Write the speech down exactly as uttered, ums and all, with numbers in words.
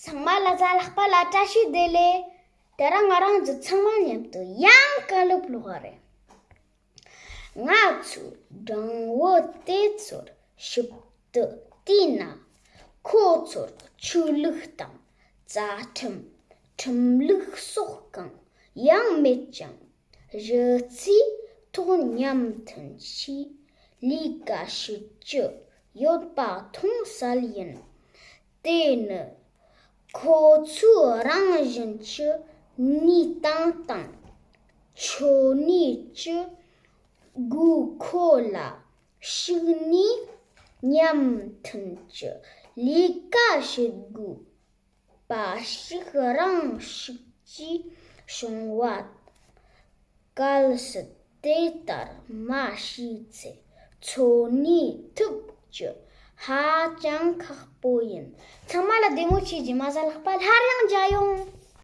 ཚང་མ་ལ་གཟའ་ལྷག་པ་ལ་བཀྲ་ཤིས་བདེ་ལེགས། དེ་རིང་ང་རང་ཚོ་ཚང་མ་མཉམ་དུ་ཡང་བཀའ་སློབ་ཀློག་གི་རེད། ང་ཚོའི་སྦྲང་བུ་དེ་ཚོར་ཞིབ་ཏུ་བལྟས་ན། ཁོ་ཚོར་ཆོས་ལུགས་དང་རྩ་ཁྲིམས། ཁྲིམས་ལུགས་སོགས་གང་ཡང་མེད་ཀྱང་། གཞི་རྩའི་ཐོག་མཉམ་མཐུན་གྱིས་ལས་ཀ་བྱེད་ཀྱི་ཡོད་པ་མཐོང་གསལ་ཡིན། དེ་ནི་ཁོ་ཚོའི་རང་བཞིན་གྱི་གནས་སྟངས་དང་། འཚོ་གནས་ཀྱི་དགོས་མཁོ་ལ་གཞིགས་ནས་མཉམ་མཐུན་གྱི་ལས་ཀ་བྱེད་དགོས་པ་ཞིག་རང་ཤུགས་ཀྱིས་བྱུང་བ། གལ་སྲིད་དེ་ལྟར་མ་བྱས་ཚེ། འཚོ་གནས་ཐུབ་རྒྱུ་ཧ་ཅང་ཁག་པོ་ཡིན། ཚང་མ་ལ་བདེ་མོ་བྱེད་རྒྱུ་མ་ཟད་ལྷག་པ་སླར་ཡང་མཇལ་ཡོང་།